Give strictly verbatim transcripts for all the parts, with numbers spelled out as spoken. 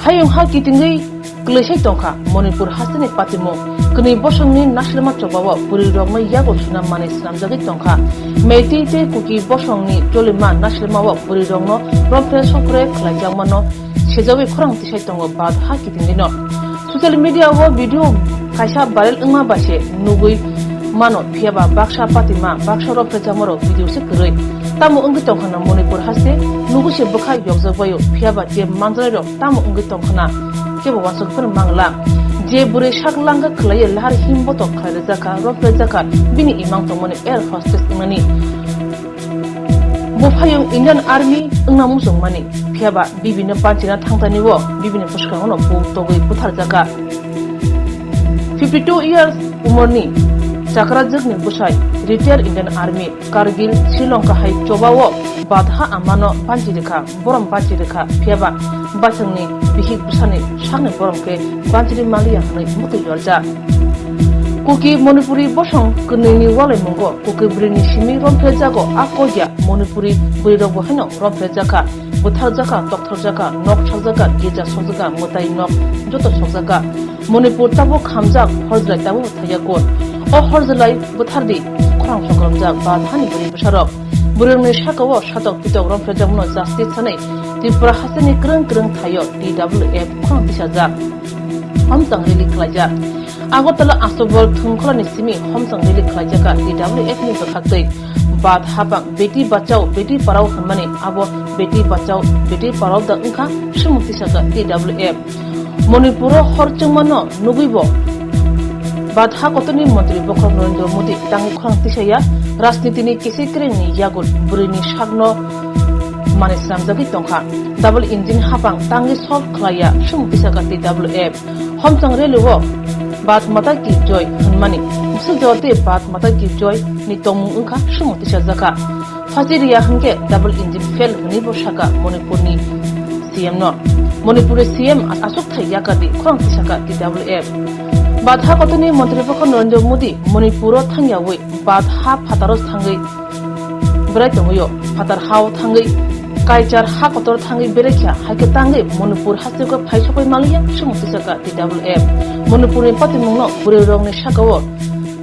Hayung ha kitingwi kwlwisai tongkha Manipur hasteni patimung. Kwnwi bosongni nasilma chobao bwrwirokno yago swnam manwi swnamjagwi tongkha. Meitei tei Kuki bosongni cholima nasilmao bwrwirokno rophre sophre khlaijakmano sejagwi khorang tisai tongo Badha kitingwino. Social media o video kaisa viral wngma bai se nugwi mano, phiyaba baksa patima, baksa rophrejakmarok video se kwrwi. Tamo wngwi tongkhana Manipur haste nugwi se bwkha yokjakbaio, phiyaba je manjarairok tamo wngwi tongkhana kebo uansuk phano mangla. Je bwrwi sak langka khwlaiwi lahar himbotok khlai rwjakha, rophrejakha, bini imang tongmani air hostess wngnani. Buphayung Indian Army wngna muchungmani, phiyaba bibino banchina thangtani o bibini bwskango no buk togwi butharjakha. Fifty two years umorni chakrajwkni bwsai, retired Indian Army, Kargil, Sri Lanka hai chobao Badha amano banchi rwkha, borom banchi rwkha, phiyaba bachangni bihik bwsani sakni borom khe banchiri manliya hwnwi mutwi yorjak. Kuki Manipuri bosong kwnwini walaimungo Kuki bwrwini simi romphrejago a kokya Manipuri bwrwirokbo haino romphrejakha, butharjakha, tokthorjakha, nok sakjakha, girja sokjakha, mwtai nok joto sokjakha. Manipur tabuk khamjak, horjlai tabukbo thaiya kun. O horjlai buthardi khorang songkramjak Badhani bwrwi bwsarok. Bwrwirokni sakao satok pitok romphrejakmano justice sanwi Tripura hasteni kwrwng kwrwng thaio T W F khorang tisajak. Homchang rally khlaijak. Agartala Astabol Thumkholani simi homchang rally khlaijakha T W F ni bwkhaktwi. Badha hapang Beti Bachao Beti Parao hwnmani abo Beti Bachao Beti Parao da wngkha swmung tisajak T W F. Manipuro hor chwngmano nugwibo Badha kotorni montri bokhorok Narendra Modi tangwi khorang tisaya rajnitini kisi kwrwngni yago bwrwini sakno manwi swnamjagwi tongkha. Double engine hapang tangwi solve khlaiya swmung tisajak T W F. Homchang rally o Bharat Mata Ki Joy hwnmani bwsajao tei Bharat Mata Ki Joy ni tongmung wngkha swmung tisajakha. Phachi riya hwnkhe double engine fail hwnwibo sakha Manipurni C M no. Manipurni C M aswk thai yakardi khorang tisakha T W F. Badha kotorni montri bokhorok Narendra Modi Manipuro thangyawi Badha phataro thangwi berai tongwio. Phatar hao thangwi, kaichar ha kotor thangwi berai kha, hai khe tangwi Manipur hasteo phai sokwi manliya swmung tisakha T W F. Manipurni patimungno bwrwirokni sakao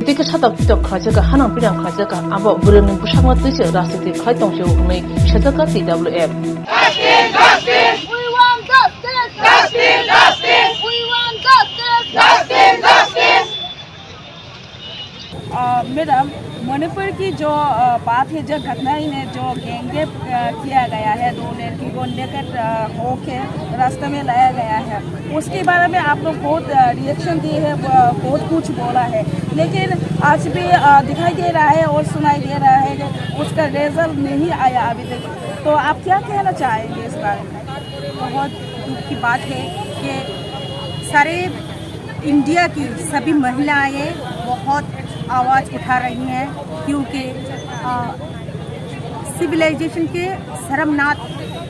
tei khe satok pitok khlaijak kha, hanang pinang khlaijak kha, abo bwrwirokni bwsakno twi se rajniti khlai tong sio hwnwi sajakha T W F. Justice, justice! We want justice! Justice, justice! We want justice! Justice, justice! अ, मैडम, मणिपुर की जो, अ, बात है, जो घटना ही है, जो गैंगरेप, अ, किया गया है, दो लड़की को नेकेड, अ, होके रास्ते में लाया गया है, उसके बारे में आप लोग बहुत, अ, रिएक्शन दिए हैं, ब-, बहुत कुछ बोला है, लेकिन आज भी, अ, दिखाई दे रहा है और सुनाई दे रहा है कि उसका रिजल्ट नहीं आया अभी तक। तो आप क्या कहना चाहेंगे इस बारे में? बहुत दुख की बात है कि सारे इंडिया की सभी महिलाएं बहुत आवाज़ उठा रही हैं, क्योंकि, अ, सिविलाइजेशन के शर्मनाक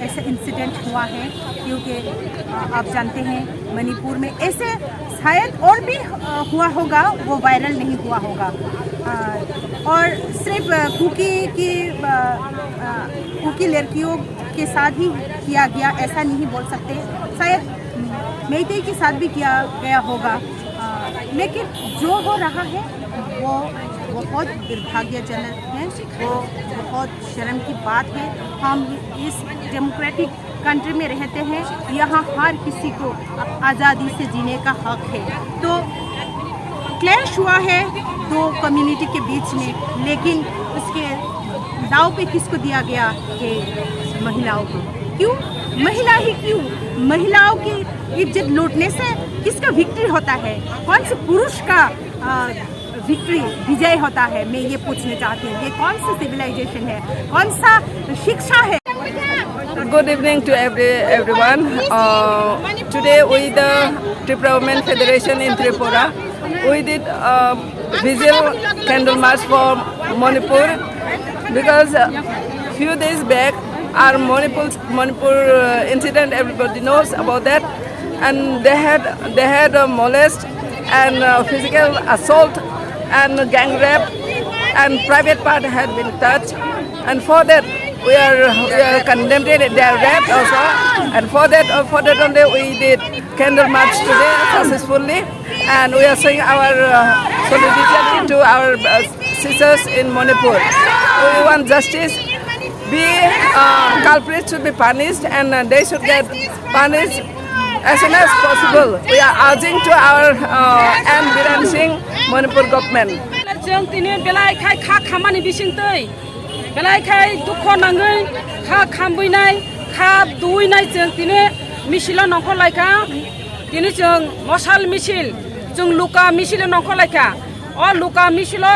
ऐसा इंसिडेंट हुआ है, क्योंकि, अ, आप जानते हैं मणिपुर में ऐसे शायद और भी, अ, हुआ होगा, वो वायरल नहीं हुआ होगा। अ, और सिर्फ, अ, कुकी की, अ, अ, कुकी लड़कियों के साथ ही किया गया, ऐसा नहीं बोल सकते। शायद मेइतेई के साथ भी किया गया होगा। अ, लेकिन जो हो रहा है, वो बहुत दुर्भाग्यजनक है, वो बहुत शर्म की बात है। हम इस डेमोक्रेटिक कंट्री में रहते हैं, यहाँ हर किसी को आज़ादी से जीने का हक है। तो क्लैश हुआ है दो कम्युनिटी के बीच में, लेकिन उसके दाव पे किसको दिया गया? ये महिलाओं को। क्यों? महिला ही क्यों? महिलाओं की इज्जत लूटने से किसका विक्ट्री होता है? कौन से पुरुष का, अ, विक्ट्री, विजय होता है? मैं ये पूछना चाहती हूँ, ये कौन सा सिविलाइजेशन है, कौन सा शिक्षा है? Good evening to every, everyone. Uh, today we, the Tripura Women Federation in Tripura, we did, uh, vigil candle march for Manipur, because, uh, few days back our Manipur, Manipur, uh, incident, everybody knows about that, and they had, they had, uh, molest and, uh, physical assault and gang rape and private part had been touched, and for that We are, we are condemning their rape also, and for that, for that only we did candle march today successfully, and we are showing our, uh, solidarity to our, uh, sisters in Manipur. We want justice. Be, uh, culprits should be punished, and, uh, they should get punished as soon as possible. We are urging to our, uh, N Biren Singh Manipur government. Chwng tini belai khai kha khamani bisingtwi. Belai khai dukho nangwi kha khambuinai, kha duinai chwng tini misilo nongkhor laikha. Tini chwng mosal misil, chwng luka misilo nongkhor laikha. O luka misilo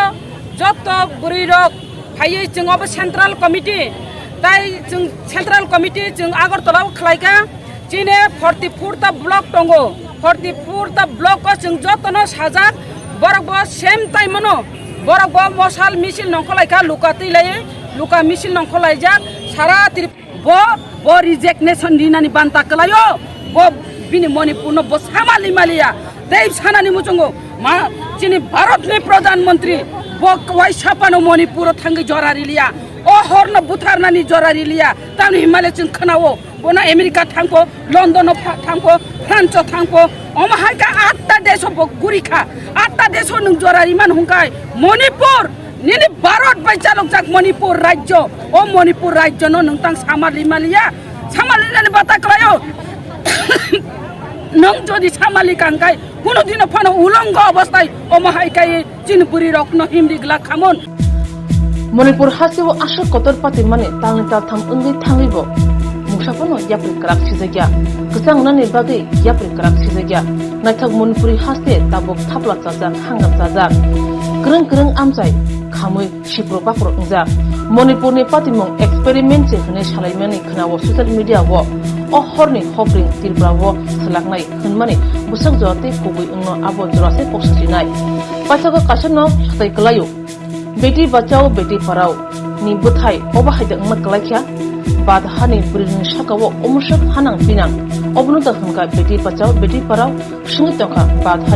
joto bwrwirok phaiwi chwng obo central committee, tai chwng central committee chwng Agartala o khlaikha. Chini forty four ta block tongo, forty four ta block o chwng jotono sajak, borok bo same time o no, borok bo mosal misil nongkhor laikha, luka twi laiwi, luka misil nongkhor laijak, sara Trip-, bo, bo resignation rinani banta kwlaio, bo bini Manipur no bo samali maliya, tei sanani muchungo ma chini Bharat ni Pradhan Mantri bo kwai sapano Manipur o thangwi jora riliya, o hor no butharnani jora riliya, tamni himale chwng khwnao. Bono America thangkho, London o pha-, thangkho, France o thangkho, omo hai khe atta desh o bo guri kha. Atta desh o nwng jora riman hwnkhai Manipur, nini Bharat bai chalokjak Manipur rajyo, o Manipur rajyo no nwng tang samali maliya, samali nani bata kwlaio. Nwng jodi samali kangkai, kuno dino phano ulongo obostai, omo hai kai. Chini bwrwi rokno himri glak khamon. Manipur hasteo aswk kotor patimani talni taltham wngwi thangwibo mungsa phano yapri kwrak sijakya, kwchang wngnani bagwi yapri kwrak sijakya. Naithok Manipuri haste tabuk thapla chajak, hangra chajak, kwrwng kwrwng amchai khamwi sipro bapro wngjak. Manipurni patimung experiment se hwnwi salaimani khwnao social media o. O horni hopring Tripura o swlaknai hwnmani bwswk jora tei kubui wngno abo jora se kok sajinai. Paithago kaisa no satai kwlaio, Beti Bachao Beti Parao ni bwthai obo hai da wngma kwlaikha. Bad hani bwrwini sakao omoswk hanang pinang, obono da hwnkha Beti Bachao Beti Parao swngwi tongkha bad hani.